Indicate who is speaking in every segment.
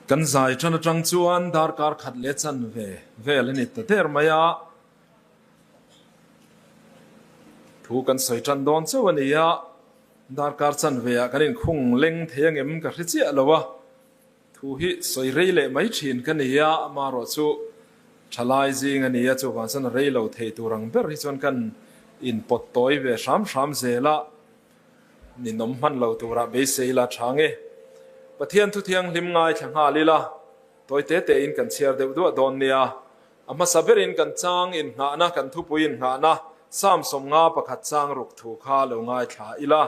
Speaker 1: Kan zai tan atang chuan darkar khat leh chanve vel a ni ta der mai a, thu kan sawi tan dawn chauh a ni a, darkar chanve ah kan inkhung leng thei angem ka hre chiah lo a, thu hi sawi rei leh mai thin ka ni a, amaherawh chu thalai zing a ni a, chuvang chuan a rei lo thei tur ang ber hi chuan kan inpawt tawi ve hram hram zel a. Ninawm hman lo turah beisei ila tha nge. Pathian thu thianghlim ngaithla nghal ila, tawi te tein kan chhiar deuh duah dawn nia. A hmasa berin kan chang inngahna, kan thupui inngahna, Psalm 51 chang ruk thu kha lo ngaithla ila.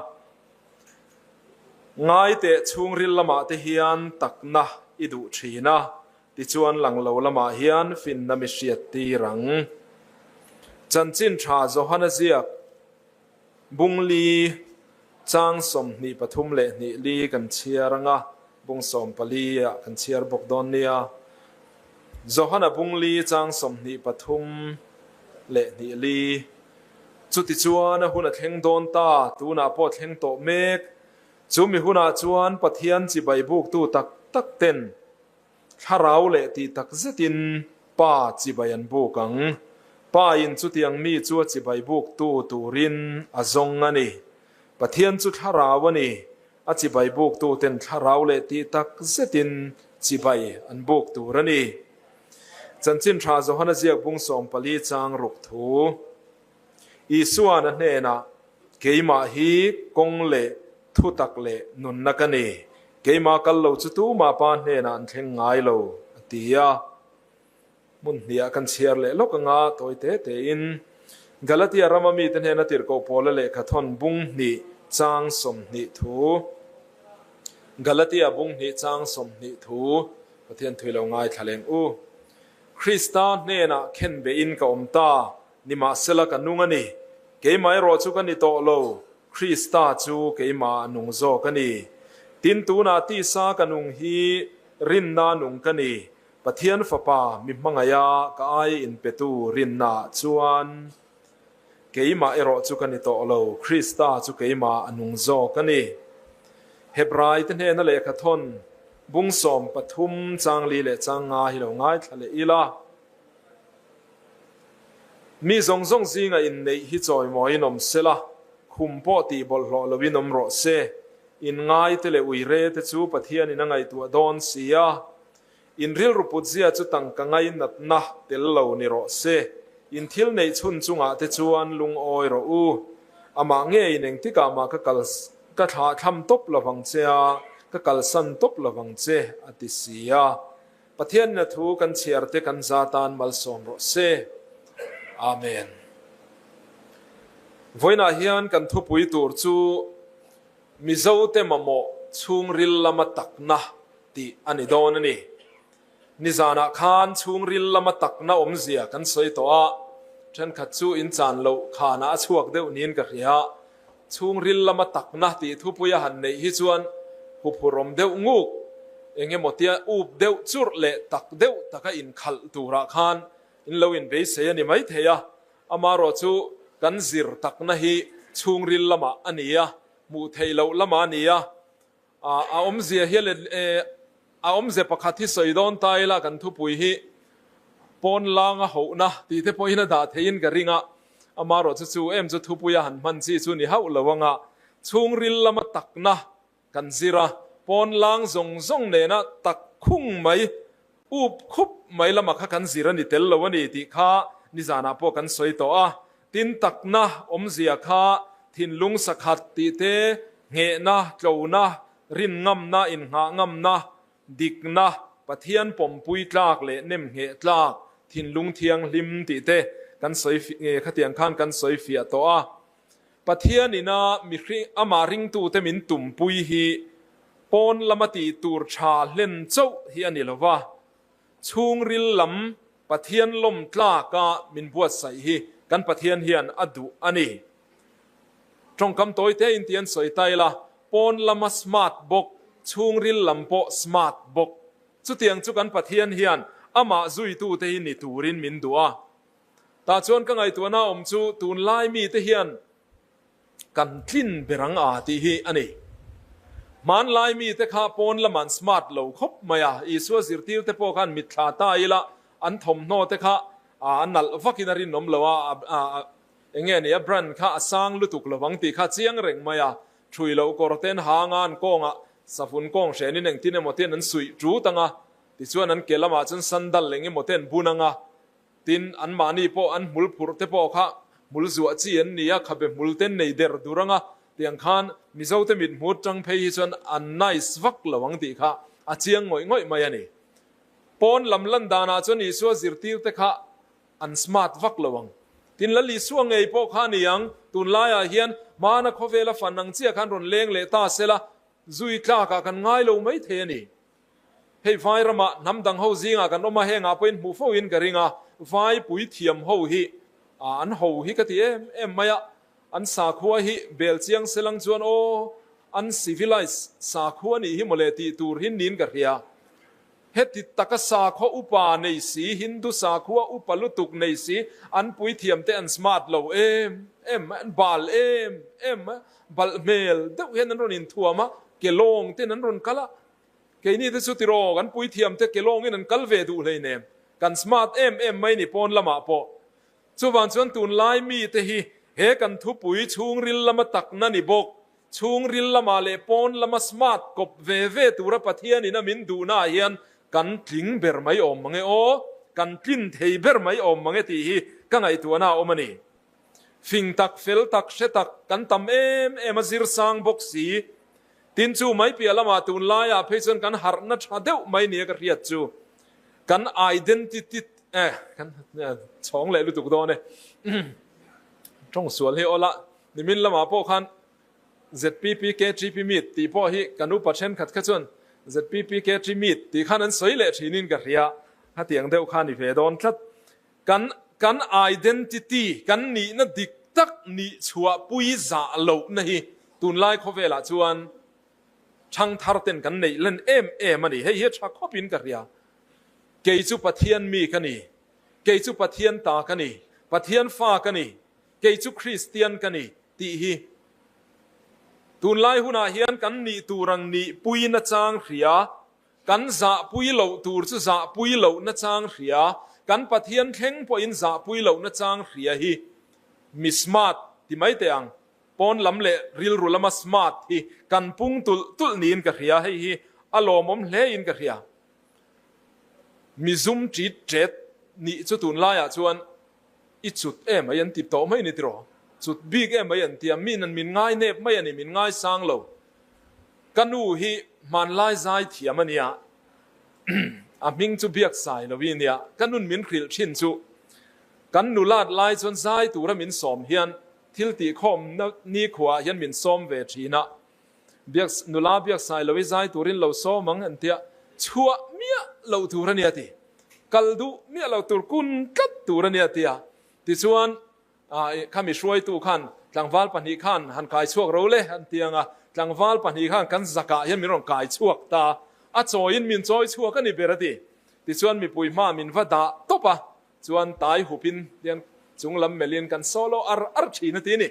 Speaker 1: Ngai teh chhungril lamah te hian takna i duh thin a, tichuan lang lo lamah hian finna mi hriat tir ang. Chanchin tha Johana ziak. Bungli chang 23 leh hnih li kan chhiar anga, bung 14 ah kan chhiar bawk dawn nia. Johana Bungli chang 23 leh hnih li. Chutichuan a hun a thleng dawn ta, tunah pawh thleng tawh mek. Chu mi hunah chuan Pathian chibai buktu tak tak ten Thlarau leh tih tak zetin Pa chibai an buk ang. Pa in chutiang mi chu a chibai buktu turin a zawng a ni. Pathian chu thlarau a ni. A chibai buktu ten thlarau leh tih tak zetin chibai an buk tur a ni. Chanchin Tha Johana ziak bung 14 chang ruk thu. Isuan a hnenah, Keimah hi kawng leh thutak leh nunna ka ni. Keimah kal lo chu tumah pa hnenah an thleng ngai lo, a ti a. Hmun hniah kan chhiar leh lawk anga tawi te tein Galatia rama mite hnena tirhkoh Paula lehkha thawn bung hnih chang 20 thu. Galatia bung hnih chang 20 thu Pathian thui lo ngaithla leng u. Krista hnenah khenbehin ka awm ta, nimahsela ka nung a ni. Keimah erawh chu ka ni tawh lo, Krista chu keimah a nung zawk a ni. Tin, tunah tisa ka nung hi rinna nung ka ni, Pathian Fapa mi hmangaiha ka ai inpetu rinnaah chuan keimah erawh chu ka ni tawh lo, Krista chu keimah a nung zawk a ni. Hebrai te hnena lehkha thawn bung 13 chang li leh chang nga hi lo ngaithla leh ila. Mi zawng zawng zinga inneih hi chawimawiin awm se la, khum pawh tih bawlhhlawh loin awm rawh se. Inngaite leh uire te chu Pathianin a ngaihtuah dawn si a. In rilru putzia chu tangka ngainatna tel lo ni rawh se. In thil neih chhun chungah te chuan lungawi rawh u. Amah ngeiin engtikah mah ka kal ka thlah thlam tawp lovang che a, ka kalsan tawp lovang che, a ti si a. Pathian na thu kan chhiar te kan za tan malsawm rawh se. Amen. Vawiinah hian kan thupui tur chu Mizo te mamawh chhungril lama takna tih a ni dawn a ni. Nizanah khan chhungril lama takna awmzia kan sawi tawh a, thenkhat chu in chan loh khanah a chhuak deuh niin ka hria. Chhungril lama takna tih thupui a han neih hi chuan huphurhawm deuh nguk, eng emaw tia up deuh churh leh tak deuh taka inkhalh turah khan in lo inbeisei a ni maithei a. Amaherawh chu kan zir takna hi chhungril lamah a ni a, hmuh theih loh lamah a ni a. A awmzia hi a awmze pakhat hi sawi dawn ta ila kan thupui hi pawn langa hohna tih te pawhin a dah theihin ka ring a, amaherawh chu chu em chu thupui a han hman chi chu ni hauh lo anga chhungril lama takna kan zir a, pawn lang zawng zawng nena tak khung mai up khup mai lama kha kan zir a ni tel lo a ni tih kha nizanah pawh kan sawi tawh a. Tin takna awmzia kha thinlung sakhat tih te, nghehna, tlona, rinngamna, innghah ngamna, dikna, Pathian pawmpui tlak leh nemngheh tlak, thinlung thianghlim tih te kan sawi khatiang khan kan sawi fiah tawh a. Pathian ina mihring amah ringtute min tumpui hi pawn lama tih tur tha hlen chauh hi a ni lova, chhungril lam Pathian lawm tlaka min buatsaih hi kan Pathian hian a duh a ni. Tawngkam tawi te in ti an sawi ta ila, pawn lama smart bawk, chhungril lam pawh smart bawk. Chutiang chu kan Pathian hian amah zuitute hi ni turin min duh a. Tah chuan ka ngaihtuahna awm chu tunlai mite hian kan tlin ber ang a tih hi a ni. Hmanlai mite kha pawn lam an smart lo khawp mai a, Isua zirtirte pawh khan mitthla ta ila an thawmhnaw te kha a nalh vakin a rinawm lo a, enge ni a brand kha a sang lutuk lovang tih kha chiang reng mai a, Ṭhui loh kawr ten hanga an kawngah savun kawng hrenin engtin emaw ten an suih ṭut ang a, tichuan an ke lamah chuan sandal eng emaw ten bun ang a, tin anmahni pawh an hmul phurh te pawh kha hmul zuah chi an ni a, khabe hmul ten nei der dur ang a, tiang khan Mizote mithmut ṭang phei hi chuan an nice vak lo ang tih kha a chiang ngawih ngawih mai a ni. Pawn lam lan danah chuan Isua zirtir te kha An smart vak lo ang. Tin Lal Isua ngei pawh kha a ni ang, tunlaiah hian hmana khawvela fan ang chiah khan rawn leng leh ta sela, zui tlakah kan ngai lo mai thei a ni. Hei vai ramah hnam dang ho zingah kan awm a, hengah pawhin hmuh fo in ka ring a, vai pui thiam ho hi an ho hi ka ti em em mai a, an sakhua hi bel chiang selang chuan aw, an civilized sakhua nih hi mawle tih tur hi niin ka hria. Heti taka sakhua upa nei si, Hindu sakhua upa lutuk nei si, an puithiamte an smart lo em em mai, an bal em em mai, balh hmel deuh hian an rawn inthuam a, ke lawng ten an rawn kal a. Keini te chu tiraw, kan puithiamte ke lawngin an kal ve duh hleinem, kan smart em em mai ni pawn lamah pawh. Chuvang chuan tunlai mite hi he kan thupui chhungril lama takna ni bawk, Chhungril lamah leh pawn lama smart kawp ve ve tura Pathianin a min duhnaah hian kan tling ber mai awm mange aw, kan tlin thei ber mai awm mange tih hi ka ngaihtuahna a awm a ni. Fing tak, fel tak, hre tak kan tam em em a zir sang bawk si. Tin chu mai piah lamah tunlaiah phei chuan kan harhna tha deuh mai nia ka hriat chu kan identity eh kan chhawng leh lutuk dawn e. Tawng sual hi awla Nimin lamah pawh khan ZPPKTP meet tih pawh hi kan upa thenkhat kha chuan ZPPKT meet tih khan an sawi leh thinin ka hria. Hetiang deuh kha ni ve dawn tlat. Kan kan identity, kan nihna dik tak nih chhuahpui zah lohna hi tunlai khawvelah chuan thangthar ten kan neih len em em a ni. Hei hi a tha khawpin ka hria. Kei chu Pathian mi ka ni. Kei chu Pathian ta ka ni. Pathian fa ka ni. Kei chu Kristian ka ni tih hi tunlai hunah hian kan nih tur ang nih pui nachang hria, kan zahpui loh tur chu zahpui loh nachang hria, kan Pathian thleng pawhin zahpui loh nachang hria hi mi smart ti mai teh ang. Pawn lam leh rilru lama smart hi kan pung tulh tulh niin ka hria, hei hi a lawmawm hlein ka hria. Mi zum ṭit ṭet nih chu tunlaiah chuan I cut em ai an ti tawh mai ni tiraw? Cut bik em ai an ti a, min an min ngai nep mai a ni, min ngai sang lo. Ka nu hi hmanlai zai thiam a nia, a hming chu biak sai lo i nia, ka nun min hrilh thin chu kan nulat lai chuan zai tura min sawm hian thil tihkhawm nikhua ah hian min sawm ve thin a, biak nula biak sai lo i zai turin lo sawm ang an tia, chhuah miah loh tur a nia ti. Kal duh miah lo tur kun tlat tur a nia tia. Tichuan khami hruaitu khan tlangval pahnih khan han kai chhuak ro le an ti ang a, tlangval pahnih khan kan zakah hian min rawn kai chhuak ta, a chawiin min chawi chhuak a ni ber a ti. Tichuan mipui hma min va dah tawp a, chuan tai hupin tiang chung lam melhin kan solo ar ar thin a ti a ni.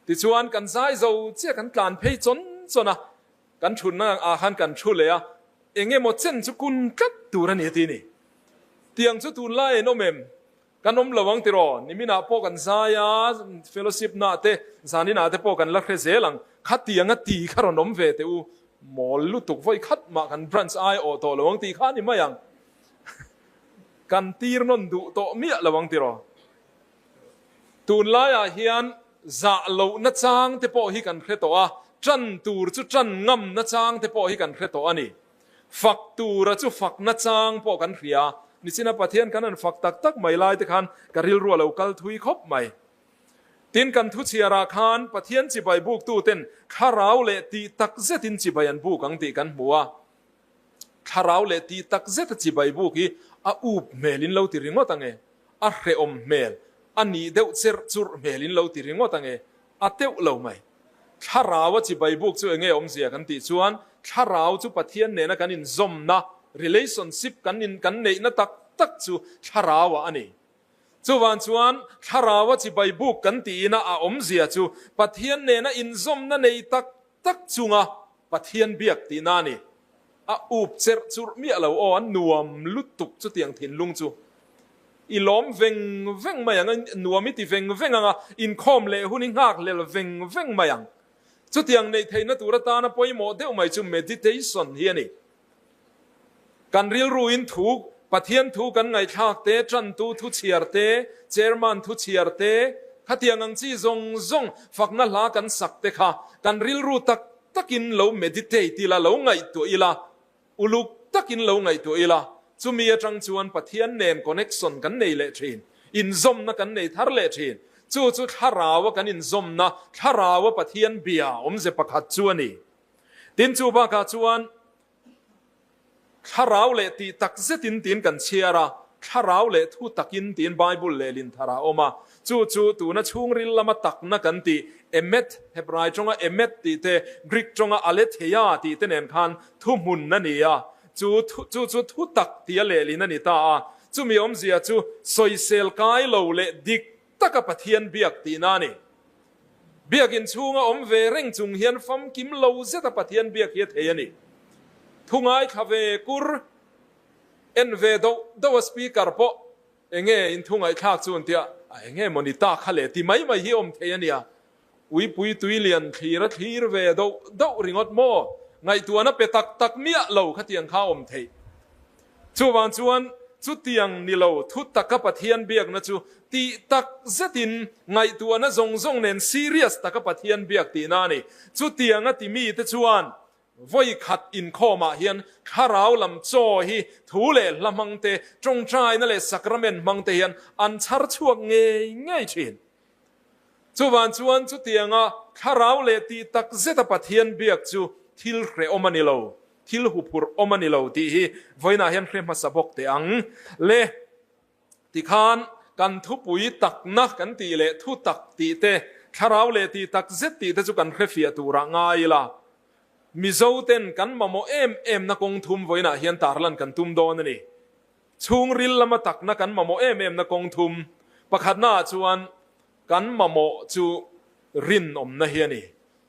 Speaker 1: Tichuan kan zai zo chiah kan tlan phei chawn chawn a, Kan thutna ah khan kan thu leh a, eng emaw chen chu kun tlat tur a ni a ti ni. Tiang chu tunlai an awm em? Kan awm lo ang tiraw? Niminah pawh kan zai a, fellowship na te, zaninah te pawh kan la hre zel ang. Khatiang a ti kha rawn awm ve teh u, mawl lutuk vawi khat mah kan branch ai awh tawh lo ang tih kha a ni mai ang. Kan tir nawn duh tawh miah lo ang tiraw? Tunlaiah hian zah lohna chang te pawh hi kan hre tawh a, tan tur chu tan ngamna chang te pawh hi kan hre tawh a ni. Fak tura chu fakna chang pawh kan hria. Nichina Pathian kan han fak tak tak mai lai te khan ka rilru a lo kal thui khawp mai. Tin, kan thuchhiarah khan Pathian chibai buktuten thlarau leh tih tak zetin chibai an buk ang tih kan hmu a. Thlarau leh tih tak zeta chibai buk hi a up hmel in lo ti ringawt ange, a hrehawm hmel, a nih deuh cherh churh hmel in lo ti ringawt ange, a teuh lo mai. Thlarau a chibai buk chu enge awmzia kan tih chuan thlarau chu Pathian nena kan inzawmna, relationship, kan in kan neihna tak tak chu thlarau ah a ni. Chuvan chuan thlarau a chibai buk kan tihina a awmzia chu Pathian nena inzawmna nei tak tak chunga. Pathian biak tihna a ni. A up cherh churh miah lo aw, a nuam lutuk chutiang thinlung chu. I lawm veng veng mai ang a, nuam i ti veng veng ang a, inkhawm leh hun i nghak hlel veng veng mai ang. Chutiang neih theihna tur atana pawimawh deuh mai chu meditation hi a ni. Kan rilruin thu, Pathian thu kan ngaihthlak te, tantu thu chhiar te, chairman thu chhiar te, khatiang ang chi zawng zawng fakna hla kan sak te kha kan rilru tak takin lo meditate ila, lo ngaihtuah ila, uluk takin lo ngaihtuah ila, chumi atang chuan Pathian nen connection kan nei leh thin, inzawmna kan nei thar leh thin. Chu chu thlaraua kan inzawmna, thlaraua Pathian bia awmze pakhat chu a ni. Tin, chu bakah chuan Thlarau leh tih tak zetin tiin kan chhiar a, thlarau leh thu takin tiin Bible lehlin thar a awm a. Chu chu tuna chhungril lama takna kan tih emet, Hebrai tawnga emet tih te, Greek tawnga aletheia tih te nen khan thuhmun a ni a. Chu chu chu thu tak tia lehlin a ni ta a. Chumi awmzia chu sawisel kai lo leh dik taka Pathian biak tihna a ni. Biakin chhunga awm ve reng chung hian famkim lo zeta Pathian biak hi a thei a ni. Thu ngaithla ve kur en ve doh doh a speaker pawh enge in thu ngaihthlak chu an tia a enge maw ni ta kha le ti mai mai hi awm thei a nia. Uipui tui lian thlir a thlir ve doh doh ringawt maw? Ngaihtuahna pe tak tak miah lo khatiang kha awm theih. Chuvang chuan chutiang ni lo thu taka Pathian biakna chu tih tak zetin ngaihtuahna zawng zawng nen serious taka Pathian biak tihna a ni. Chutianga ti mite chuan vawi khat inkhawmah hian thlarau lam chaw hi thu leh hla hmang te, tawngtaina leh sacrament hmang te hian an chhar chhuak ngei ngei thin. Chuvang chuan chutianga thlarau leh tih tak zeta Pathian biak chu thil hrehawm a ni lo. Thil huphurh awm a ni lo tih hi vawiinah hian hre hmasa bawk teh ang le. Tikhan kan thupui takna kan tih leh thu tak tih te, thlarau leh tih tak zet tih te chu kan hrefiah turah ngai ila. Mizo ten kan mamawh em em na kawng thum vawiinah hian tarlan kan tum dawn a ni. Chhungril lama takna kan mamawh em em na kawng thum pakhatna ah chuan kan mamawh chu rinawmna hi a ni.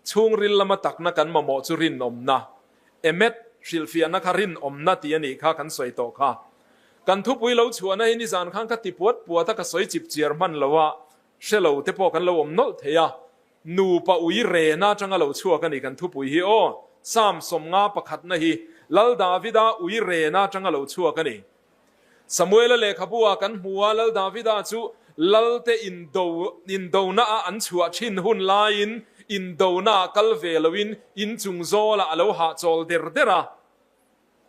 Speaker 1: Chhungril lama takna kan mamawh chu rinawmna, emet, hrilhfiahna kha rinawmna tih a nih kha kan sawi tawh kha. Kan thupui lo chhuahna hi nizan khan ka ti puat puat a, ka sawi chip chiar hman lo a, hre lo te pawh kan lo awm nawlh thei a. Nupa ui rena atanga lo chhuak a ni kan thupui hi aw. Psalm 50 pakhatna hi Lal Davida ui rena atanga lo chhuak a ni. Samuela lehkhabu ah kan hmu a, Lal Davida chu Lalte indo indona ah an chhuah thin hun laiin indona ah kal ve loin inchung zawlah a lo hahchawl der der a.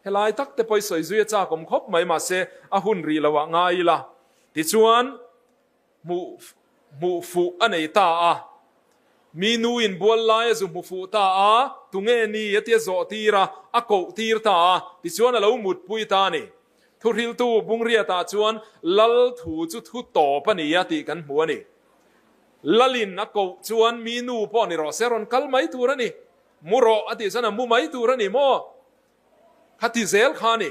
Speaker 1: Helai tak te pawh i sawi zui a chak awm khawp mai mahse a hun rih lo ah ngai ila. Tichuan. Hmuh hmuh fuh a nei ta a. Mi nu in bual lai a zu hmu fuh ta a, tunge ni a tia zawh tir a, a koh tir ta a, tichuan a lo mutpui ta a ni. Thuhriltu Bungriatah chuan Lal thu chu thu tawp a ni a tih kan hmu a ni. Lalin a koh chuan mi nu pawh ni rawh se rawn kal mai tur a ni. Mu rawh a tih chuan a mu mai tur a ni maw? Khati zel kha a ni.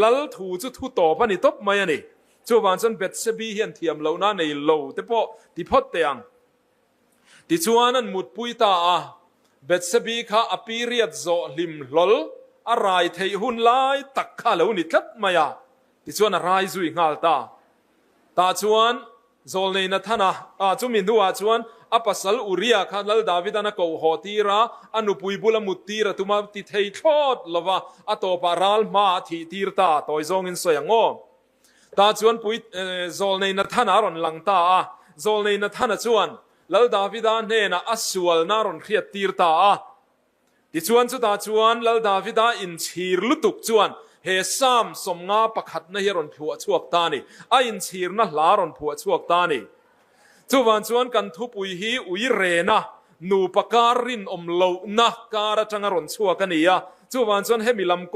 Speaker 1: Lal thu chu thu tawp a ni tawp mai a ni. Chuvang chuan Bethsebi hian thiam lohna nei lo te pawh ti phawt teh ang. Tichuan an mutpui ta a, Bethsebi kha a period zawh hlim hlawl a rai theih hun lai tak kha a lo ni tlat mai a, tichuan a rai zui nghal ta. Tah chuan Zawlnei Nathana ah chumi hnuah chuan a pasal Uria kha Lal Davidan a koh haw tir a, a nupui bula mut tir a tum a, ti thei thlawt lo va, a tawpah ral hmaah a thih tir ta, tawi zawngin sawi ang aw. Tah chuan pui Zawlnei Nathana a rawn lang ta a, Zawlnei Nathana chuan Lal Davida hnenah a sualna a rawn hriat tir ta a. Tichuan chutah chuan Lal Davida inchhir lutuk chuan he Psalm 50 pakhatna hi a rawn phuah chhuak ta a ni. A inchhirna hla a rawn phuah chhuak ta a ni. Chuvang chuan kan thupui hi ui rena nupa kar rinawm lohna kar atanga rawn chhuak a ni a. Chuvang chuan hemi lam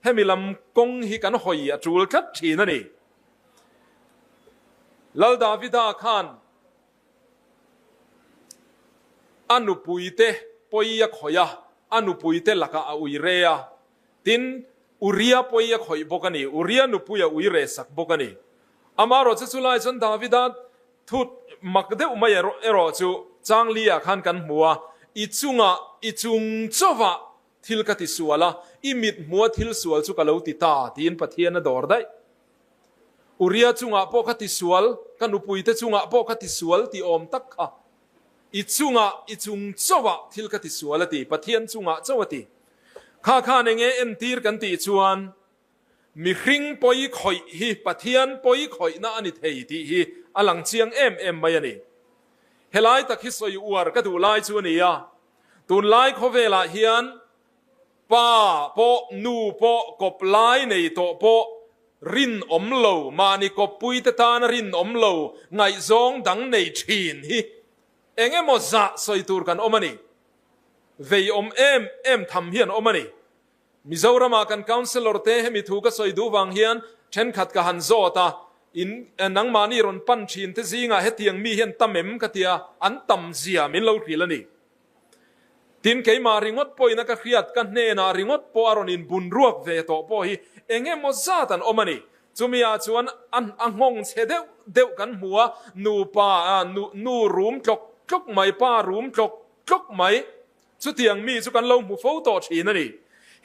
Speaker 1: hemi lam kawng hi kan hawi a tul tlat thin a ni. Lal Davida khan A nupuite pawi a khawih a, a nupuite lakah a ui re a. Tin, Uria pawi a khawih bawk a ni, Uria nupui a ui re sak bawk a ni. Amaherawh chu chulai chuan Davida thu mak deuh mai erawh chu Changli-ah khan kan hmu a, I chungah. i chung chauhah thil ka tisual a, i mithmua thil sual chu ka lo ti ta, tiin Pathian a dawr daih. Uria chungah pawh ka tisual, ka nupuite chungah pawh ka tisual tih awm tak kha. I chungah, i chung chauhah thil ka tisual a ti, Pathian chungah chauh a ti. Kha khan enge entir kan tih chuan, mihring pawi khawih hi Pathian pawi khawihna a ni thei tih hi a lang chiang em em mai a ni. Helai tak hi sawi uar ka duh lai chu a ni a, tunlai khawvelah hian pa pawh, nu pawh, kawp lai nei tawh pawh rinawm lo, mahni kawppuite tana rinawm lo, ngaihzawng dang nei thin hi eng emaw zah sawi tur kan awm a ni. Vei awm em em tham hi an awm a ni. Mizoramah kan Councillor te hemi thu ka sawi duh vang hian thenkhat ka han zawt a, in nangmahni rawn pan thin te zingah hetiang mi hian tam em ka tia, an tam zia min lo hrilh a ni. Tin, keimah ringawt pawhin a ka hriat, ka hnenah ringawt pawh a rawn inbun ruak ve tawh pawh hi eng emaw zat an awm a ni. Chumi ah chuan a a nghawng chhe deuh deuh kan hmu a, nupa nu nu rum tlawk tlawk mai, pa rum tlawk tlawk mai, chutiang mi chu kan lo hmu fo tawh thin a ni.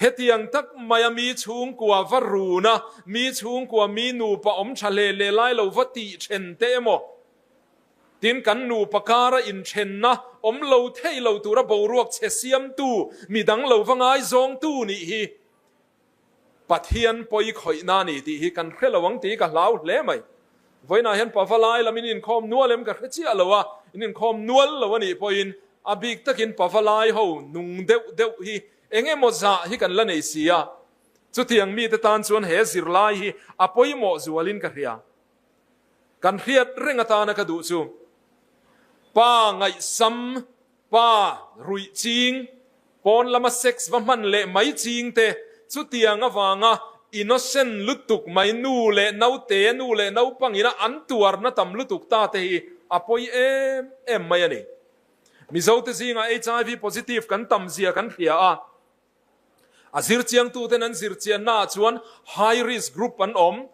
Speaker 1: Hetiang tak maia mi chhungkua va run a, mi chhungkua mi nupa awm tha hle hle lai lo va tih then te emaw, Tin, kan nupa kara inthenna awm lo thei lo tura boruak chhe siamtu, midang lo va ngaizawngtu nih hi Pathian pawi khawihna a ni tih hi kan hre lo ang tih hi ka hlau hle mai. Vawiinah hian pava lai lam in inkhawm nual em ka hre chiah lo a, in inkhawm nual lo a nih pawhin a bik takin pava lai ho nung deuh deuh hi eng emaw zah hi kan la nei si a, chutiang mite tan chuan he zirlai hi a pawimawh zualin ka hria. Kan hriat reng atana ka duh chu pa ngaihsam, pa ruih ching, pawn lama sex va hman leh mai ching te chutiang avanga innocent lutuk mai nu leh naute, nu leh naupangina an tuarna tam lutuk ta te hi a pawi em em mai a ni. Mizote zingah HIV positive kan tam zia kan hria a, a zirchiangtuten an zirchiannaah chuan high risk group an awm.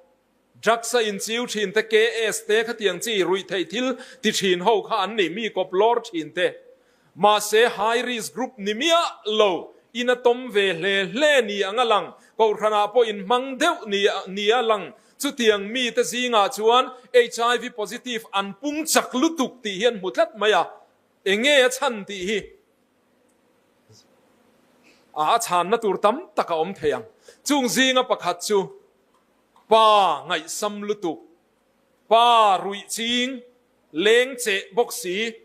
Speaker 1: Drugs a inchiu thin te, KS te, khatiang chi ruihtheih thil ti thin ho kha an ni, mi kawp lawr thin te. Mahse high risk group ni miah lo, in a tawm ve hle hle ni ang a lang, kohhranah pawh in hmang deuh ni ni a lang, chutiang mi te zingah chuan HIV positive an pung chak lutuk tih hi an hmu tlat mai a, enge a chhan tih hi a chhanna tur tam tak a awm thei ang. Chung zinga pakhat chu Pa ngaihsam lutuk, pa ruih ching, leng cheh bawk si,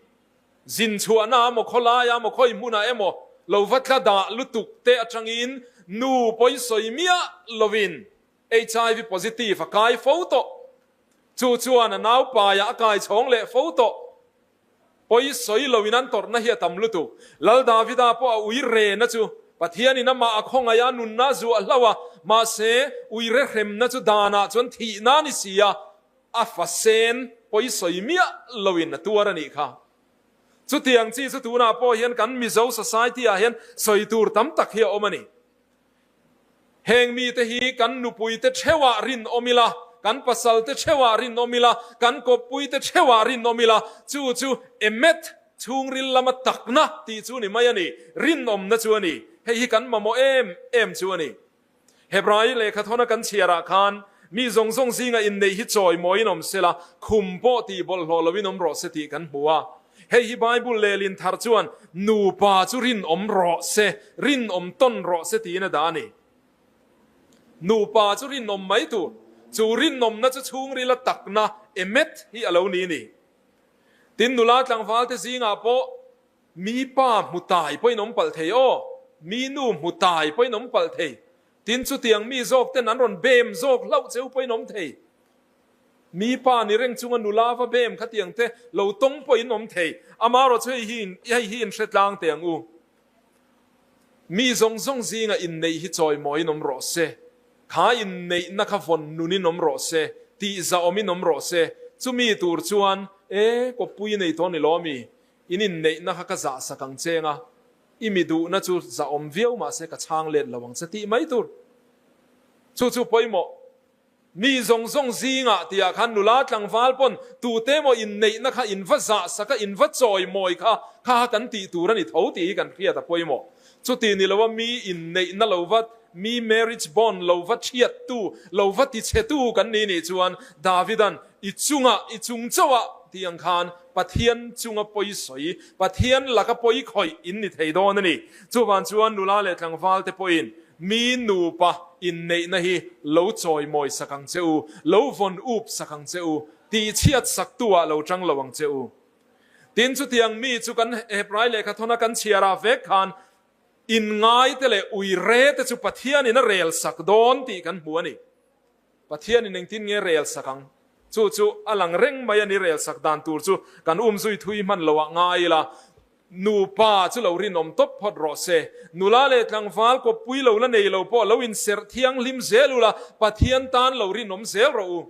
Speaker 1: zin chhuahna emaw khawlaia emaw khawi hmunah emaw lo va tla dah lutuk te atangin nu pawisawi miah lovin HIV positive a kai fo tawh. Chu chuan a naupaiah a kai chhawng leh fo tawh. Pawi sawi loin an tawrhna hi a tam lutuk. Lal Davida pawh a ui rehna chu Pathianin amah a khawngaih a, nunna a zuah hlauh a, mahse, ui rehremna chu danah chuan thihna a ni si a, a fa sen pawi sawi miah loin a tuar a nih kha. Chutiang chi chu tunah pawh hian kan Mizo society ah hian sawi tur tam tak hi a awm a ni. Heng mite hi kan nupuite theuhah rinawm ila, kan pasalte theuhah rinawm ila, kan kawppuite theuhah rinawm ila, chu chu Emet chhungril lama takna tih chu ni mai a ni, rinawmna chu a ni. Hei hi kan mamawh em em chu a ni. Hebrai lehkhathawna kan chhiarah khan mi zawng zawng zinga inneih hi chawimawiin awm sela, khum pawh tih bawlhhlawh loin awm rawh se tih kan hmu a. Hei hi Bible lehlin thar chuan nupa chu rinawm rawh se, rinawm tawn rawh se tiin a dah a ni. Nupa chu rinawm mai tur, chu rinawmna chu chhungrila takna, emet, hi a lo ni a ni. Tin, nula tlangvalte zingah pawh mi pa hmu tai pawhin awm palh thei aw, mi nu hmu tai pawhin awm palh thei. Tin, chutiang mi zawk ten an rawn bem zawk hlauh cheu pawhin awm thei. Mi pa ni reng chunga nula va bem khatiang te lo tawng pawh in awm thei. Amarawh chu hei hi hei hi in hre tlang teh ang u. Mi zawng zawng zinga inneih hi chawimawiin awm rawh se. Kha inneihna kha vawn nunin awm rawh se, tihzahawmin awm rawh se. Chumi tur chuan, E, kawppui i nei tawh ni lo ami? In inneihna kha ka zah sak ang che nga, i mi duhna chu zahawm viau mahse ka chhang let lo ang che tih mai tur. Chu chu pawimawh. Mi zawng zawng zingah tihah khan nula tlangval pawn tute emaw inneihna kha in va zah sak a, in va chawi mawi kha kha kan tih tur a ni tho tih hi kan hriat a pawimawh. Chuti ni loa mi inneihna lo va, mi marriage bond lo va thiattu, lo va tichhetu kan ni nih chuan Davida'n i chungah, i chung chauhah tih ang khan Pathian chunga pawi sawi, Pathian laka pawi khawih in ni thei dawn a ni. Chuvang chuan nula leh tlangval te pawhin mi nupa inneihna hi lo chawimawi sak ang che u, lo vawn up sak ang che u, tihchhiat saktu ah lo tang lo ang che u. Tin, chutiang mi chu kan Hebrai lehkhathawna kan chhiarah vek khan inngaite leh uire te chu Pathianin a rel sak dawn tih kan hmu a ni. Pathianin engtin nge rel sak ang? Chu chu a lang reng mai a ni, rel sak dan tur chu kan umzui thui hman loah ngai ila, nupa chu lo rinawm tawp phawt rawh se. Nula leh tlangval kawppui lo la nei lo pawh lo inserh thianghlim zel ula, Pathian tan lo rinawm zel rawh u.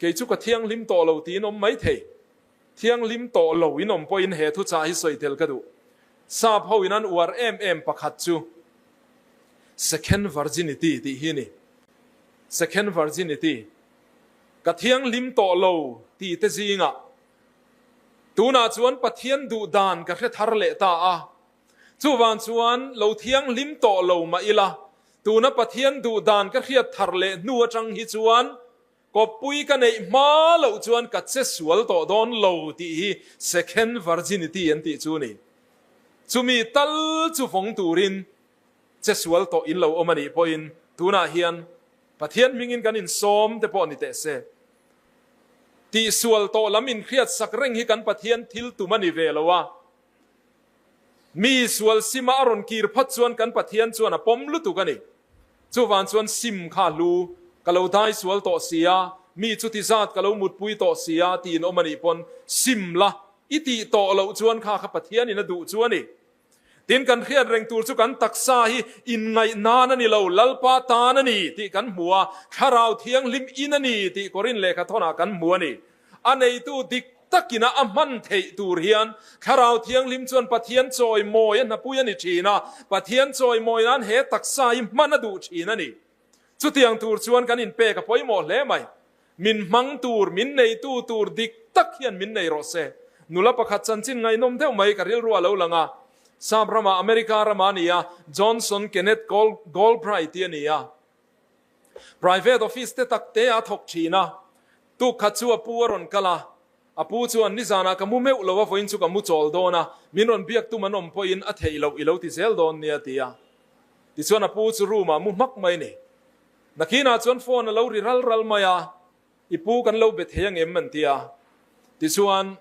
Speaker 1: Kei chu ka thianghlim tawh lo tiin awm mai thei. Thianghlim tawh lo in awm pawhin he thuchah hi sawi tel ka duh. Sap ho in an uar em em pakhat chu Second virginity tih hi a ni. Second virginity. Ka thianghlim tawh lo tih te zingah tunah chuan Pathian duh dan ka hre thar leh ta a. Chuvang chuan lo thianghlim tawh lo mah ila, tuna Pathian duh dan ka hriat thar leh hnu atang hi chuan kawppui ka neih hma loh chuan ka che sual tawh dawn lo tih hi second virginity an tih chu a ni. Chumi tal chu vawng turin che sual tawh in lo awm a nih pawhin tunah hian Pathian hmingin kan insawm te pawh ni teh se. Tihsual tawh lam inhriat sak reng hi kan Pathian thil tum a ni ve lo a. Mi sual sima a rawn kir phawt chuan kan Pathian chuan a pawm lutuk a ni. Chuvang chuan sim kha hlu, ka lo dai sual tawh sia, mi chuti zat ka lo mutpui tawh sia tiin awm a nih pawn sim la, i tih tawh loh chuan kha kha Pathianin a duh chu a ni. Tin, kan hriat reng tur chu kan taksa hi inngaih nan a ni lo, Lalpa tan a ni tih kan hmu a, Thlarau Thianghlim in a ni tih Korin lehkhathawnah kan hmu a ni. A neitu dik takin a a hman theih tur hian Thlarau Thianghlim chuan Pathian chawimawi a hnapui a ni thin a, Pathian chawimawi nan he taksa hi hman a duh thin a ni. Chutiang tur chuan kan inpek a pawimawh hle mai. Min hmang tur, min neitu tur dik tak hian min nei rawh se. Nula pakhat chanchin ngaihnawm deuh mai ka rilru a lo lang a. Sap ramah, America ramah a ni a, Johnson Kenneth Galbraith tih a ni a. Private office te tak te a thawk thin a, tuk khat chu a pu a rawn kal a, a pu chuan nizanah ka mu meuh lo a vawiin chu ka mu chawl dawn a, min rawn biak tum an awm pawhin a theih loh i lo ti zel dawn nia ti a. Tichuan a pu chu room ah mu hmak mai ni. Nakinah chuan phone a lo ri ral ral mai a, i pu kan lo be thei angem an ti a. Tichuan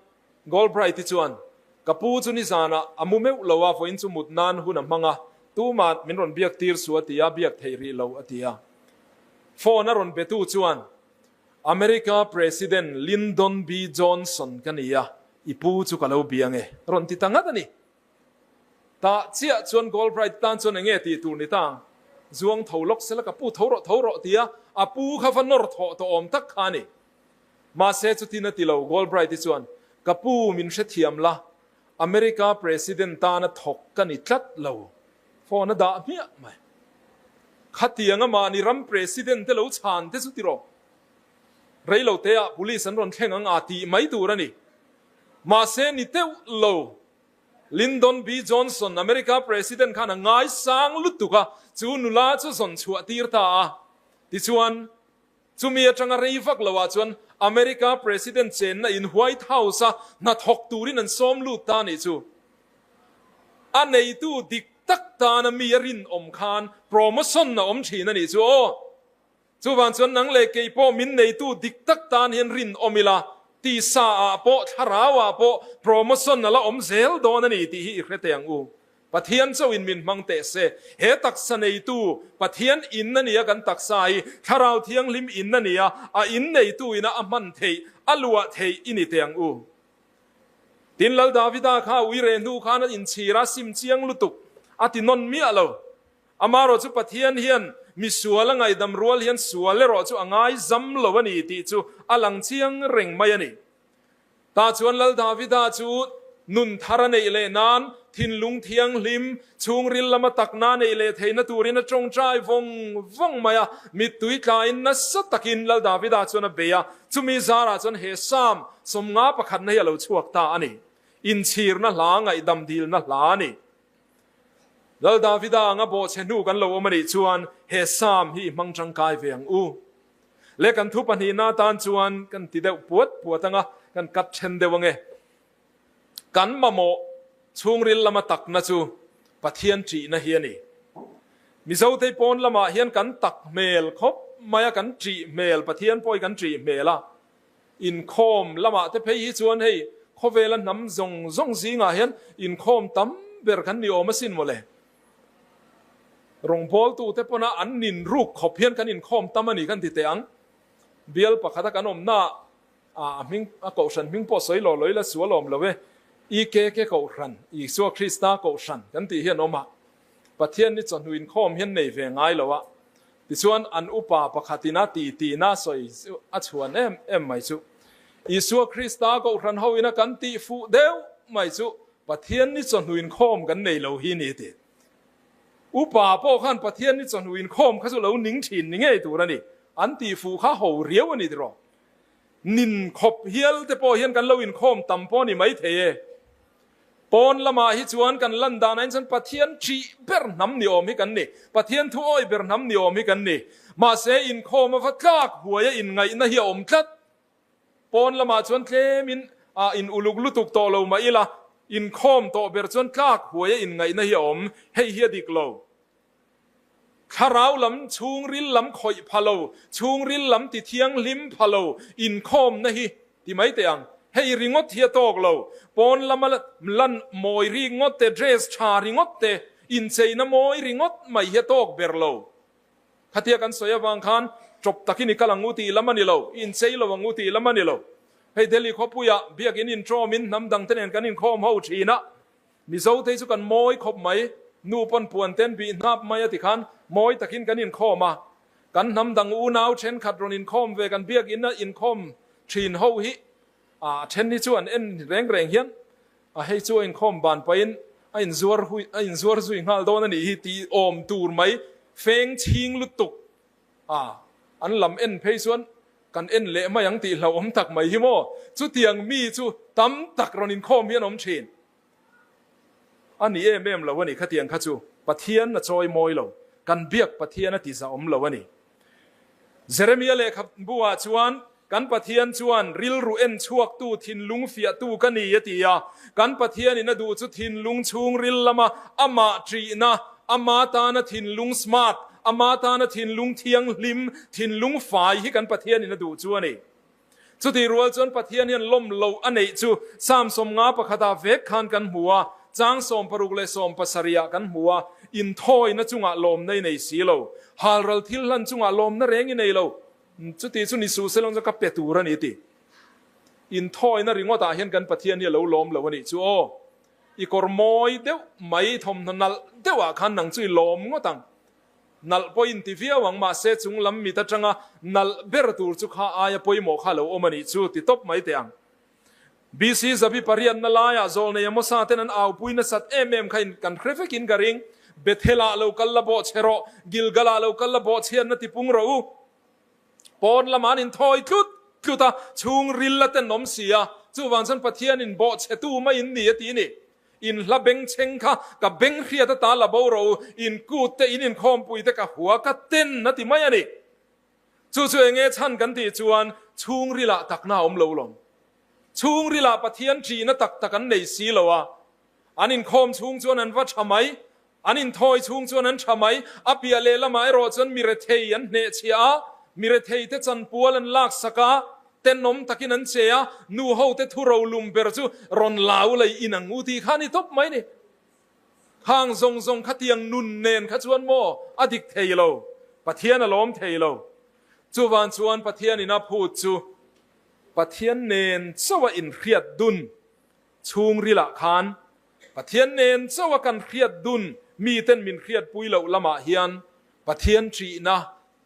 Speaker 1: Galbraith-i chuan, Ka pu chu nizanah a mu meuh lo a, vawiin chu mut nan hun a hmang a, tumah min rawn biak tir su a ti a, biak theih rih lo a ti a. Phone a rawn betu chuan, America President Lyndon B. Johnson ka ni a, i pu chu ka lo bia nge, rawn ti ta ngat a ni. Tah chiah chuan Galbraith tan chuan enge tih tur ni ta ang? Zuang tho lawk sela ka pu tho rawh tho rawh ti a, a pu kha va nawr thawh tawh awm tak kha a ni. Mahse chutin a ti lo, Galbraith-i chuan, Ka pu, min hrethiam la, America President tana thawk ka ni tlat lo, phone a dah hmiah mai. Khatianga mahni ram President te lo chhan te chu ti rawh. Reiloteah police an rawn thleng ang a tih mai tur a ni. Mahse ni teuh lo, Lyndon B. Johnson, America President khan a ngaisang lutuk a, chu nula chu zawn chhuah tir ta a. Tichuan, Chumi atanga rei vak loah chuan America President chenna in White House-a hnathawk turin an sawm lut ta nih chu. A neitu dik tak tana mi a rinawm khan promotion a awm thin a nih chu aw. Chuvang chuan nang leh kei pawh min neitu dik tak tan hian rinawm ila, tisa ah pawh thlarau ah pawh promotion a la awm zel dawn a ni tih hi i hre teh ang u. Pathian chauhin min hmang teh se. He taksa neitu Pathian in a nia kan taksa hi Thlarau Thianghlim in a nia, a in neitu ina a hman theih, a luah theih i ni teh ang u. Tin Lal Davida kha ui reh hnu khan a inchhir a sim chiang lutuk a ti nawn miah lo. Amarawh chu Pathian hian misual a ngaihdam rual hian sual erawh chu a ngaizam lo a ni tih chu a lang chiang reng mai a ni. Tah chuan Lal Davida chu nun thar a neih leh nan thinlung thianghlim, chhungril lama takna neih leh theihna turin a tawngtai vawng vawng mai a, mittui tlain nasa takin Lal Davida chuan a bei a, chumi zarah chuan he Psalm 50 pakhatna hi a lo chhuak ta a ni. Inchhirna hla, ngaihdam dilna hla a ni. Lal Davida anga bawhchhe hnu kan lo awm a nih chuan he Psalm hi i hmang tangkai ve ang u. Le kan thu pahnihna atan chuan kan ti deuh puat puat anga kan kat then deuh ange. Kan mamawh chhungril lama takna chu Pathian ṭihna hi a ni. Mizotei pawn lamah hian kan tak hmel khawp mai a, kan ṭih hmel, Pathian pawh hi kan ṭih hmel a. Inkhawm lamah te phei hi chuan hei khawvela hnam zawng zawng zingah hian inkhawm tam ber kan ni awm asin mawle. Rawngbawltute pawna an nin ruk khawp hian kan inkhawm tam a ni kan ti teh ang. Bial pakhata kan awmnaah a hming a kohhran hming pawh sawi lo lo ila sual awm lo e. EKK kohhran, Isua Krista kohhran kan tih hi an awm a. Pathian ni chawhnu inkhawm hian nei ve ngai lo a. Tichuan an upa pakhatin a ti tina sawi chu a chhuan em em mai chu. Isua Krista kohhran ho ina kan tih fuh deuh mai chu Pathian ni chawhnu inkhawm kan nei lo hi ni ti. Upa pawh khan Pathian ni chawhnu inkhawm kha chu lo ning thin ni ngei tur a ni. An tih fuh kha ho riau a ni tiraw. Nin khawp hial te pawh hian kan lo inkhawm tam pawh a ni maithei e. Pawn lamah hi chuan kan lan danah hian chuan Pathian ṭih ber hnam ni awm hi kan ni. Pathian thu awi ber hnam ni awm hi kan ni. Mahse inkhawm ava tlak huaia inngaihna hi a awm tlat. Pawn lamah chuan tlemin a in uluk lutuk tawh lo mah ila, inkhawm tawh ber chuan tlak huaia inngaihna hi a awm. Hei hi a dik lo. Thlarau lam chhungril lam khawih pha lo, chhungril lam ti thianghlim pha lo inkhawmna hi ti mai teh ang. Hei ringawt hi a tawk lo. Pawn lama lan mawi ringawt te, dress tha ringawt te, incheina mawi ringawt mai hi a tawk ber lo. Khatia kan sawi avang khan tawp takin i kal ang u tih lam a ni lo, i inchei lo ang u tih lam a ni lo. Hei Delhi khawpuiah biakin intawmin hnam dangte nen kan inkhawm ho thin a, Mizo te chu kan mawi khawp mai, nu pawn puan ten bih hnap mai a ti khan mawi takin kan inkhawm a, kan hnam dang unau thenkhat rawn inkhawm ve kan biakinn a inkhawm thin ho hi a then hi chu an en reng reng hian a hei chu a inkhawm ban pahin a inzuar hui a inzuar zui nghal dawn a nih hi tih awm tur mai feng chhing lutuk a an lam en phei chuan kan en leh mai ang tih hlauhawm tak mai hi maw chutiang mi chu tam tak rawn inkhawm hi an awm thin. A ni em em lo a ni khatiang kha chu Pathian a chawi mawi lo, kan biak Pathian a ti zahawm lo a ni. Jeremia lehkhabu ah chuan kan Pathian chuan rilru en chhuaktu thinlung fiahtu ka ni a ti a, kan Pathianin a duh chu thinlung chhungril lama amah ṭihna, ama tana thinlung smart, ama tana thinlung thianghlim, thinlung fai hi kan Pathianin a duh chu a ni. Chutih rual chuan Pathian hian lawm loh a neih chu Psalm 50 pakhatah vek khan kan hmu a, chang 60 leh 70 ah kan hmu a, inthawina chungah lawmna i nei si lo, halral thil hlan chungah lawmna reng i nei lo, chuti chu ni suh se lawng chuan ka pe tur a ni ti. Inthawina ringawtah hian kan Pathian hi a lo lawm lo a nih chu aw. I kawr mawi deuh mai thawmhnaw nalh deuhah khan nang chu i lawm ngawt ang. Nalh pawh in ti viau ang, mahse chung lam mit atanga nalh ber tur chu kha aia pawimawh kha lo awm a nih chu ti tawp mai teh ang. BC Zabi pariatna laiah Zawlnei Amosa ten an aupui nasat em em kha in kan hre vekin ka ring. Bethel-ah lo kal la bawh chhe rawh, Gilgal-ah lo kal la bawh chhiatna ti pung rawh u. Pawn lamah an inthawi tlut tlut a, chhungril la ten awm si a, chuvang chuan Pathianin bawh chhetu mai in ni a ti a ni. In hla bengchheng kha ka beng hriat ata la bo rawh u, in kut te, in inkhawmpui te ka hua ka ten a ti mai a ni. Chu chu enge chhan kan tih chuan chhungrilah takna a awm lo lawm. Chhungrilah Pathian ṭihna tak tak an nei si lo a, an inkhawm chhung chuan an va ṭha mai, an inthawi chhung chuan an ṭha mai, a piah lehlamah erawh chuan mi rethei an hnehchhiah a, mi rethei te chanpual an laksak a, Tenawm takin an che a, nu ho te thu rolum ber chu rawn lau lei in ang u tih kha a ni tawp mai ni. Khang zawng zawng khatiang nun nen kha chuan maw a dik thei lo, Pathian a lawm thei lo. Chuvan chuan Pathian in a phut chu Pathian nen chauh a inhriat dun chhungrilah khan Pathian nen chauh a kan hriat dun miten min hriatpui loh lamah hian Pathian ṭihna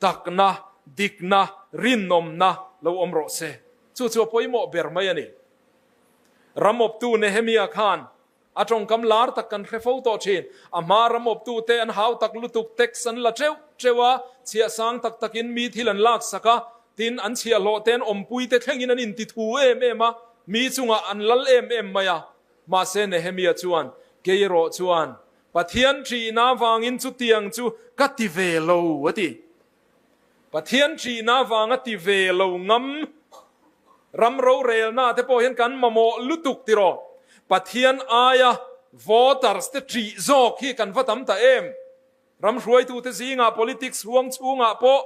Speaker 1: Takna, dikna, rinawmna lo awm rawh se. Chu chu a pawimawh ber mai a ni. Ramawptu Nehemia khan A tawngkam lar tak kan hre fo tawh thin. A hma ram awptute an hau tak lutuk, tax an la teuh teuh a, chhiah sang tak takin mi thil an laksak a, tin an chhiahhlawh te an awmpuite thlengin an inti thu em em a, mi chungah an lal em em mai a. Mahse Nehemia chuan, Kei erawh chuan Pathian ṭihna avangin chutiang chu ka ti ve lo, a ti. Pathian ṭihna avanga ti ve lo ngam ram rorelna te pawh hian kan mamawh lutuk tiraw? Pathian aia voters te ṭih zawk hi kan va tam ta em? Ram hruaitute zingah politics huang chhungah pawh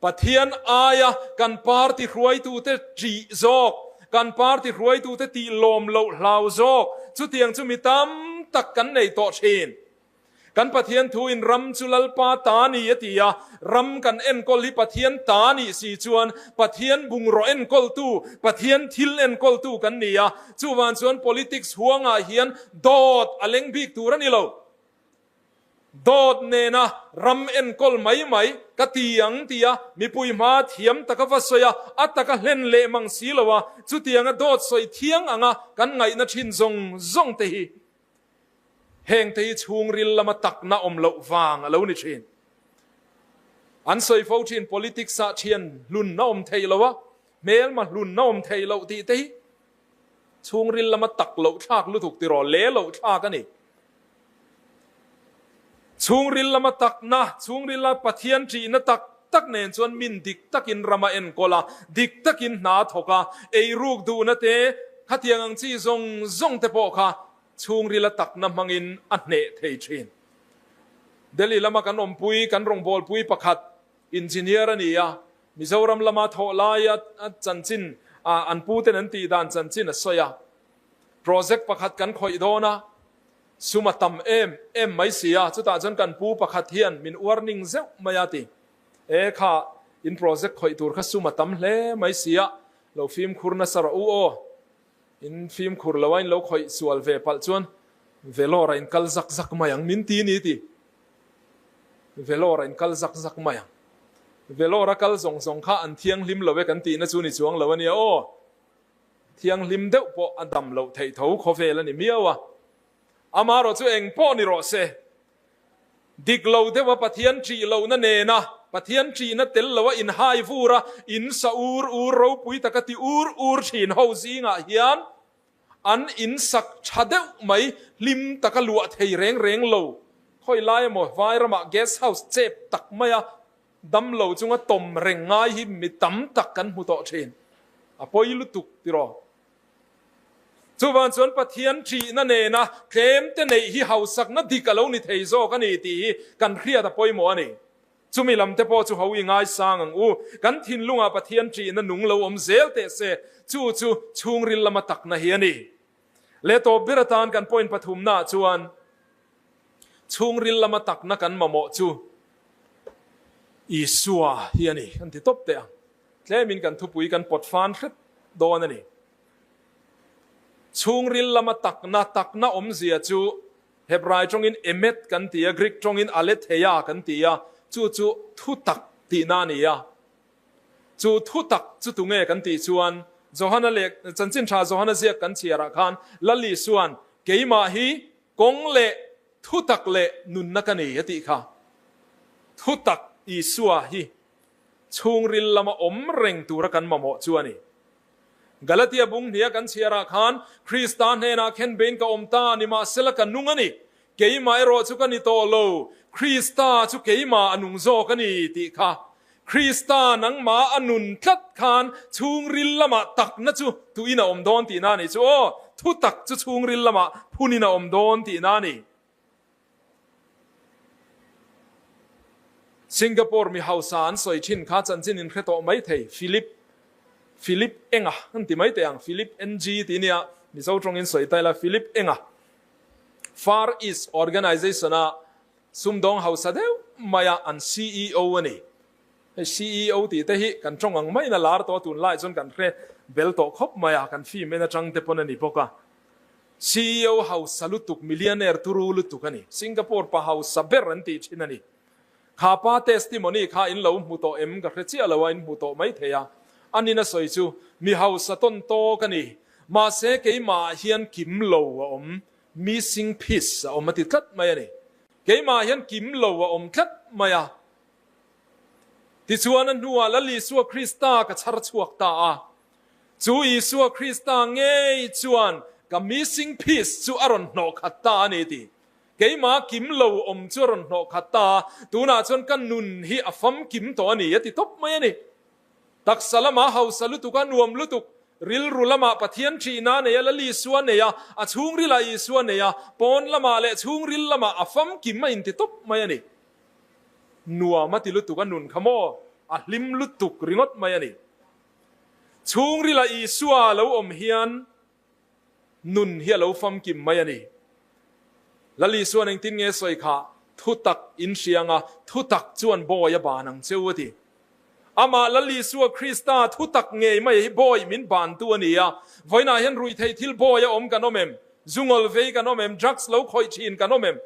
Speaker 1: Pathian aia kan party hruaitute ṭih zawk, kan party hruaitute tih lawm loh hlau zawk, chutiang chu mi tam tak kan nei tawh ṭhin. Kan Pathian thuin ram chu Lalpa ta ni a ti a, ram kan enkawl hi Pathian ta nih si chuan Pathian bungraw enkawltu, Pathian thil enkawltu kan ni a, chuvang chuan politics huangah hian dawt a leng bik tur a ni lo. Dawt nena ram enkawl mai mai ka ti ang tia mipui hma thiam taka va sawi a, a taka hlen leh mang si lo a, chutianga dawt sawi thiang anga kan ngaihna thin zawng zawng te hi Hengte hi chhungril lama takna awm loh vang a lo ni thin. An sawi fo thin politics ah thian hlun a awm theih lo a, hmelma hlun a awm theih loh tih te hi chhungril lama tak loh thlak lutuk tiraw le loh thlak a ni. Chhungril lama takna, chhungril a Pathian ṭihna tak tak nen chuan min dik takin ram a enkawl a, dik takin hna a thawk a, eiruk duhna te, khatiang ang chi zawng zawng te pawh kha Chhungrila takna hmangin a hneh thei thin. Delhi lama kan awmpui, kan rawngbawlpui pakhat engineer a ni a, Mizoram lama thawh laia chanchin an puten an tih dan chanchin a sawi a. Project pakhat kan khawih dawn a, sum a tam em em mai si a, chutah chuan kan pu pakhat hian min warning zeuh mai a ti. E kha, in project khawih tur kha sum a tam hle mai si a, lo fimkhur nasa rawh u aw. In fimkhur lo a in lo khawih sual ve palh chuan Vellore a in kal zak zak mai ang min ti ni ti. Vellore a in kal zak zak mai ang. Vellore a kal zawng zawng kha an thianghlim lo e kan tihna chu ni chuang lo a nia aw. Thianghlim deuh pawh a dam loh theih tho khawvel a ni miau a. Amaherawh chu eng pawh ni rawh se. Dik lo deuha Pathian ṭih lohna nena Pathian ṭihna tel loa inhai vur a, in sa ur ur ropui taka ti ur ur ṭhin ho zingah hian an in sak ṭha deuh mai hlim taka luah thei reng reng lo. Khawi lai emaw vai ramah guest house chep tak maia dam lo chunga tawm reng ngai hi mi tam tak kan hmu tawh ṭhin. A pawi lutuk tiraw? Chuvang chuan Pathian ṭihna nena tlemte neih hi hausakna dik a lo ni thei zawk a ni tih hi kan hriat a pawimawh a ni. Chumi lamte pawh chu ho i ngaisang ang u. Kan thinlungah Pathian ṭihna nung lo awm zel teh se, chu chu chhungril lama takna hi a ni. Leh tawp ber atan kan point pathumnaah chuan chhungril lama takna kan mamawh chu Isua hi a ni kan ti tawp teh ang. Tlemin kan thupui kan pawt fan hret dawn a ni. Chhungril lama takna, takna awmzia chu Hebrai tawngin emet kan ti a, Greek tawngin aletheia kan ti a, chu chu thutak tihna a ni a. Chu thutak chu tunge kan tih chuan Johana leh Chanchin Tha Johana ziak kan chhiarah khan Lal Isua'n keimah hi kawng leh thutak leh nunna ka ni a tih kha. Thutak Isua hi chhungril lama awm reng tura kan mamawh chu a ni. Galatia bung hnia kan chhiarah khan, Krista hnenah khen bein ka awm ta, nimahsela ka nung a ni. Keimah erawh chu ka ni tawh lo, Krista chu keimah a nung zawk a ni, tih kha. Krista nangmah a nun tlat khan chhungril lamah takna chu tuin a awm dawn tihna a ni chu aw, thutak chu chhungril lamah phunin a awm dawn tihna a ni. Singapore mi hausa an sawi thin kha chanchin in hre tawh mai thei, Philip, Philip Enga an ti mai teh ang, Philip NG tih nia Mizo tawngin sawi ta ila, Philip Enga Far East Organization a sumdawng hausa deuh maia an ceo a ni. Hei ceo tih te hi kan tawng ang maiin a lar tawh a, tunlai chuan kan hre bel tawh khawp mai a, kan film en atang te pawn a ni bawk a. Ceo hausa lutuk, millionaire turu lutuk a ni. Singapore pa hausa ber an tih thin a ni. Kha pa testimony kha in lo hmu tawh em ka hre chiah lo a, in hmu tawh mai thei a. Anin a sawi chu, mi hausa tawn tawk a ni. Mahse keimah ah hian kim lo a awm. missing piece a awm a ti tlat mai a ni. Keimah hian kim lo a awm tlat mai a. Tichuan a hnuah Lal Isua Krista ka chhar chhuak ta a. Chu Isua Krista ngei chuan ka missing piece chu a rawn hnawh khat ta a ni ti. Keimah kim lo awm chu a rawn hnawh khat ta a, tunah chuan ka nun hi a famkim tawh a ni a ti tawp mai a ni. Taksa lamah hausa lutuk a nuam lutuk, rilru lamah Pathian ṭhihna nei a, Lal Isua nei a, a chhungrilah Isua nei a, pawn lamah leh chhungril lamah a famkim a inti tawp mai a ni. Nuam a ti lutuk a nun kha maw? A hlim lutuk ringawt mai a ni. Chhungrilah Isua a lo awm hian nun hi a lo famkim mai a ni. Lal Isua'n engtin nge sawi kha? Thutak in hriang a, thutak chuan bawi a ban ang che u a ti. Amah Lal Isua Krista thutak ngei mai hi bawi min bantu a ni a. Vawiinah hian ruihtheih thil bawi a awm kan awm em? Zungawl vei kan awm em? Drugs lo khawih thin kan awm em?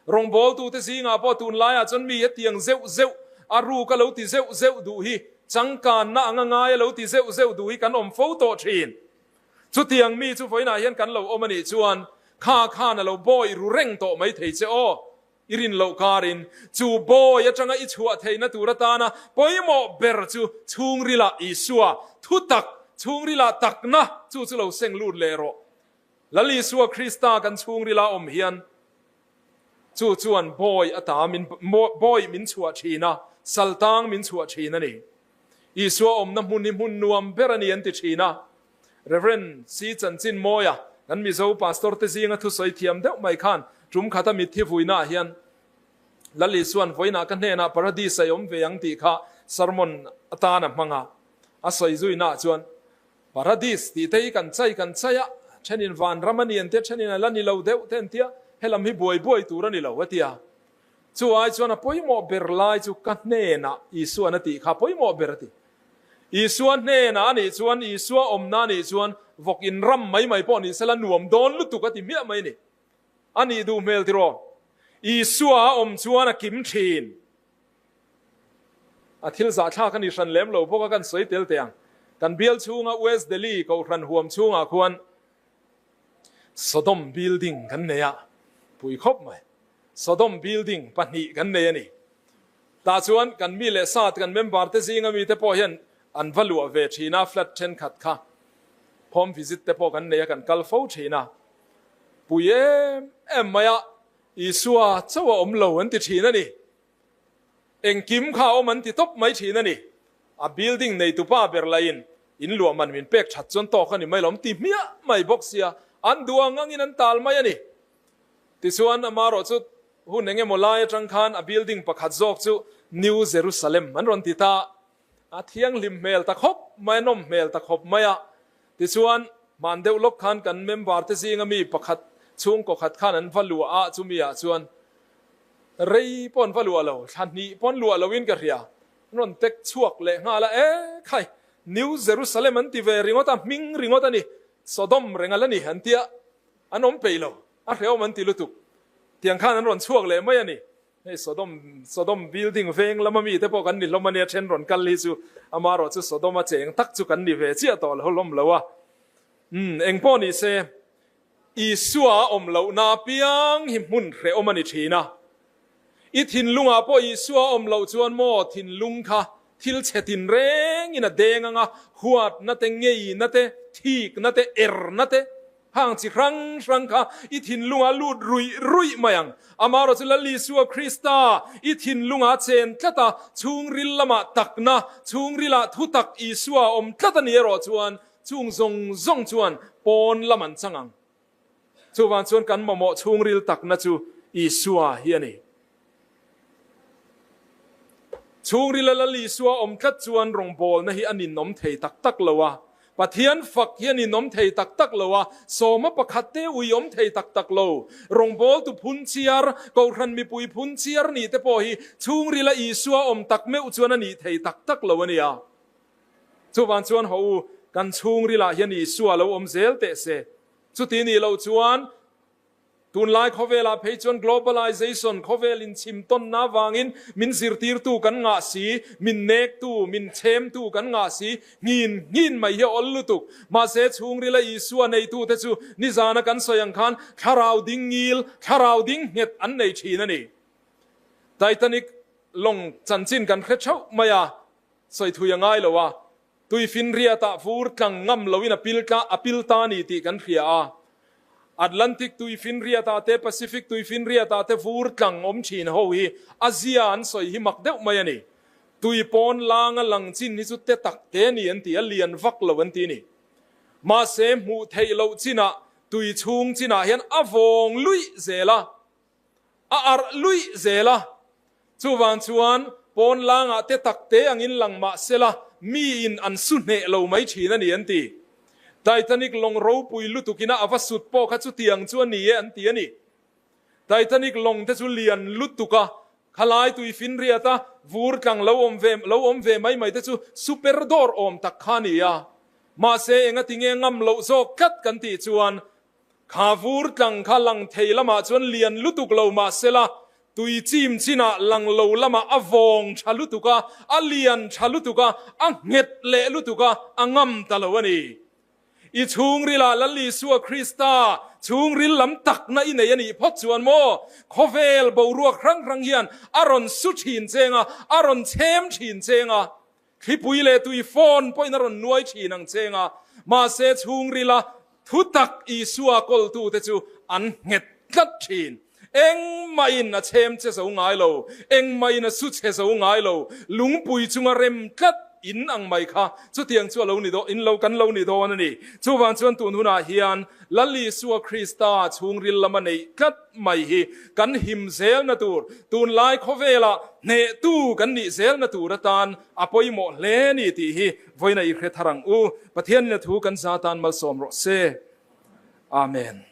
Speaker 1: Rawngbawltute zingah pawh tunlaiah chuan mi hetiang zeuh zeuh, a ruk a lo ti zeuh zeuh duh hi, changkanna anga ngai a lo ti zeuh zeuh duh hi kan awm fo tawh thin. Chutiang mi chu vawiinah hian kan lo awm a nih chuan kha khan a lo bawi ru reng tawh mai thei che aw. I rin loh karin chu bawi atanga i chhuah theihna tur atana pawimawh ber chu chhungrilah Isua thutak, chhungrilah takna chu chu lo seng lut leh rawh. Lal Isua Krista kan chhungrila awm hian chu chuan bawi ata min bawi min chhuah thin a, saltang min chhuah thin a ni. Isua awmna hmun hi hmun nuam ber a ni an ti thin a. Rev. C. Chanchin Mawia, kan Mizo pastor te zinga thusawi thiam deuh mai khan tum khata mitthi vuinaah hian Lal Isua'n vawiinah ka hnenah Paradis a awm ve ang tih kha sermon atan a hmang a. A sawi zuinaah chuan Paradis tih te hi kan chai kan chai a, thenin vanram a ni an tia, thenin a la ni lo deuh te an tia, helam hi buai buai tur a ni lo a tia. Chu ai chuan a pawimawh ber lai chu ka hnenah Isua'n a tih kha a pawimawh ber a ti. Isua hnenah a nih chuan, Isua awmna a nih chuan vawk in ram mai mai pawh ni sela nuam dawn lutuk a ti hmiah mai a ni. A nih duh hmel tiraw? Isua a awm chuan a kim thin. A thil zahthlak a ni hran lem lo bawk a kan sawi tel teh ang. Kan bial chhunga West Delhi Kohhran huam chhungah khuan Sodom building kan nei a, pui khawp mai. Sodom building pahnih kan nei a ni. Tah chuan kan mi leh sa te, kan member te zinga mite pawh hian an va luah ve thin a, flat thenkhat kha home visit te pawh kan nei a, kan kal fo thin a. Pui em em mai a, Isua chauh a awm lo an ti thin a ni. Engkim kha a awm an ti tawp mai thin a ni. A building neitupa ber lahin in luah man min pek that chuan tawk a ni mai lo, an ti hmiah mai bawk sia, an duh ang angin an tal mai a ni. Tichuan, amarawh chu hun eng emaw lai atang khan a building pakhat zawk chu New Jerusalem an rawn ti ta. A thianghlim hmel ta khawp mai, a nawm hmel ta khawp mai a. Tichuan, hman deuh lawk khan kan member te zinga mi pakhat chhungkaw khat khan an va luah a, chumi ah chuan rei pawh an va luah lo, thla hnih pawh an luah loin ka hria. An rawn tek chhuak leh nghal a, E khai, New Jerusalem an ti ve ringawt a, hming ringawt a ni, Sodom reng a la ni an tia. An awm peih lo, a hrehawm an ti lutuk. Tiang khan an rawn chhuak leh mai a ni. Hei Sodom, Sodom building veng lama mite pawh kan ni hlawm a nia, then rawn kal hi chu amarawh chu Sodom a cheng tak chu kan ni ve chiah tawh lo hlawm lo a. Umm, eng pawh ni se, Isua a awm lohna apiang hi hmun hrehawm a ni thin a. I thinlungah pawh Isua a awm loh chuan maw thinlung kha thil chhe tin rengin a deng ang a, huatna te, ngeina te, thikna te, erna te, Hang chi hrang hrang kha i thinlunga lut ruih ruih mai ang. Amarawh chu Lal Isua Krista i thinlunga chen tlat a, chhungril lamah takna, chhungrilah thutak Isua a awm tlat a ni erawh chuan chung zawng zawng chuan pawn lam an chang ang. Chuvang chuan kan mamawh chhungril takna chu Isua hi a ni. Chhungrila Lal Isua awm tlat chuan rawngbawlna hi a ninawm thei tak tak lo a, Pathian fak hi a ninawm thei tak tak lo a, sawma pakhat te ui awm thei tak tak lo. Rawngbawltu phunchiar, Kohhran mipui phunchiar nih te pawh hi chhungrila Isua awm tak meuh chuan a nih thei tak tak lo a nia. Chuvang chuan haw u, kan chhungrilah hian Isua lo awm zel teh se. Chuti nih loh chuan. Tunlai khawvelah phei chuan globalization, khawvel inchhimtawnna avangin min zirtirtu kan ngah si, min nektu, min chhemtu kan ngah si, nghin nghin mai hi a awl lutuk. Mahse, chhungrila Isua neitute chu nizana kan sawi ang khan thlarau ding ngil, thlarau ding nghet an nei thin a ni. Titanic lawng chanchin kan hre theuh mai a, sawi thui a ngai lo a. Tuifinriatah vur tlang ngam loin a pil tla a pil ta ni tih kan hria a. Atlantic tuifinriatah te Pacific tuifinriatah te vur tlang awm thin ho hi a zia an sawi hi mak deuh mai a ni. Tui pawn langa lang chin hi chu te tak te ni an ti a, lian vak lo an ti ni. Mahse hmuh theih loh chinah tui chhung chinah hian a vawng luih zel a. A arh luih zel a, chuvang chuan pawn langah te tak te angin lang mah sela miin an su hneh lo mai thin a ni an ti. Titanic lawng ropui lutukina a va sut pawh kha chutiang chu a ni e an ti a ni. Titanic lawng te chu lian lutuk a, khalai tui finriat a vur tlang lo awm ve lo awm ve mai mai te chu super dawr awm tak kha a ni a. Mahse engati nge ngam loh zawk tlat kan tih chuan Kha vur tlang kha lang thei lamah chuan lian lutuk lo mahsela, tui chim chinah lang lo lamah a vawng tha lutuk a, a lian tha lutuk a, a nghet leh lutuk a, a ngam ta lo a ni. I chhungrilah Lal Isua Krista chhungril lam takna i nei a nih phawt chuan maw, khawvel boruak hrang hrang hian a rawn su thin cheng a, a rawn chhem thin cheng a, Thlipui leh tui phone pawhin a rawn nuai thin ang cheng a, mahse chhungrila thu tak Isua kawltute chu an nghet tlat thin. Engmahin a chhem che zo ngai lo, engmahin a su che zo ngai lo, lungpui chunga rem tlat in ang mai kha chutiang chu a lo ni dawn, in lo kan lo ni dawn a ni. Chuvang chuan tun hunah hian Lal Isua Krista chhungril lama neih tlat mai hi kan him zelna tur, tunlai khawvela hnehtu kan nih zelna tur atan a pawimawh hle ni tih hi vawiin a i hre thar ang u. Pathianin a thu kan za tan malsawm rawh se. Amen.